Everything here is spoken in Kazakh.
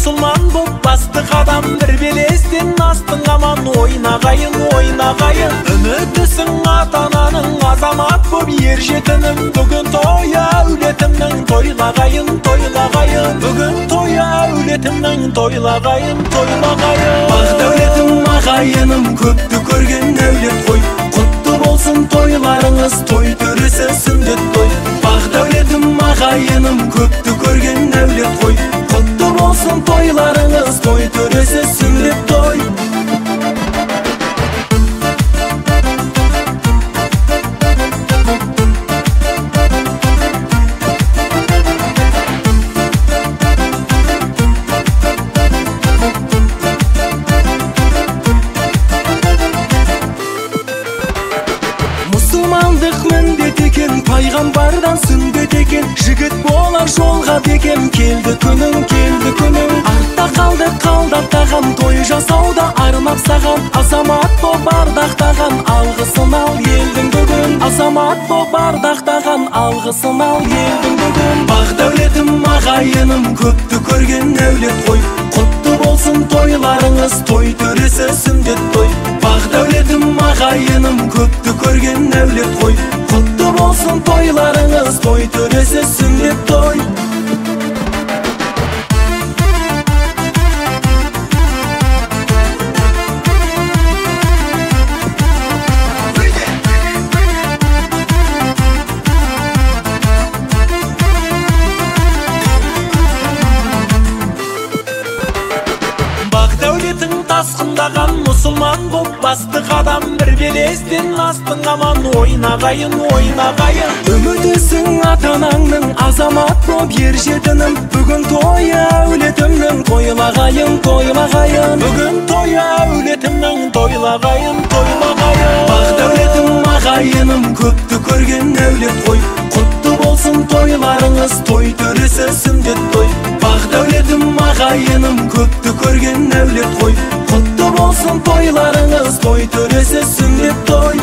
Мұсылман боп басты қадам, бір белестен астың аман. Ойнағайын, ойнағайын, үмітісің ата-ананың, азамат боп ер жетінім. Бүгін той әулетімнің, тойлағайын, тойлағайын. Бүгін той әулетімнің, тойлағайын, тойлағайын. Бақ дәулетім ағайыным, көпті көрген әулет қой. Құтты болсын тойларыңыз, той төресі сүндет той. Бақ дәулетім ағайыным, көпті көрген әулет қой. Құтты болсын тойларыңыз, той төресі сүндет той. Мұсылмандық міндет екен, пайғамбардан сүндет екен. Жігіт болар жолға бекем, келді күнің, келді күнің. Артта қалды қалдақтаған, той жасауда арнап саған. Азамат боп ардақтаған, алғысын ал елдің бүгін. Азамат боп ардақтаған, алғысын ал елдің бүгін. Бақ дәулетім ағайыным, көпті көрген әулет қой. Құтты болсын тойларыңыз, той төресі сүндет той. Бақ дәулетім ағайыным, көпті көрген әулет қой. Құтты болсын тойларыңыз, той төресі сүндет той. Бақ дәулетің тасқындаған, мұсылман боп басты қадам, бір белестен астың аман. Ойнағайын, ойнағайын, Үмітісің ата-анаңның, азамат боп ер жетінім. Бүгін той әулетімнің, тойлағайын, тойлағайын. Бүгін той әулетімнің, тойлағайын, тойлағайын. Бақ дәулетім ағайыным, көпті көрген әулет қой. Құтты болсын тойларыңыз, той төресі сүндет той. Бақ дәулетім ағайыным, көпті көрген әулет қой. Құтты болсын тойларыңыз, той төресі сүндет той.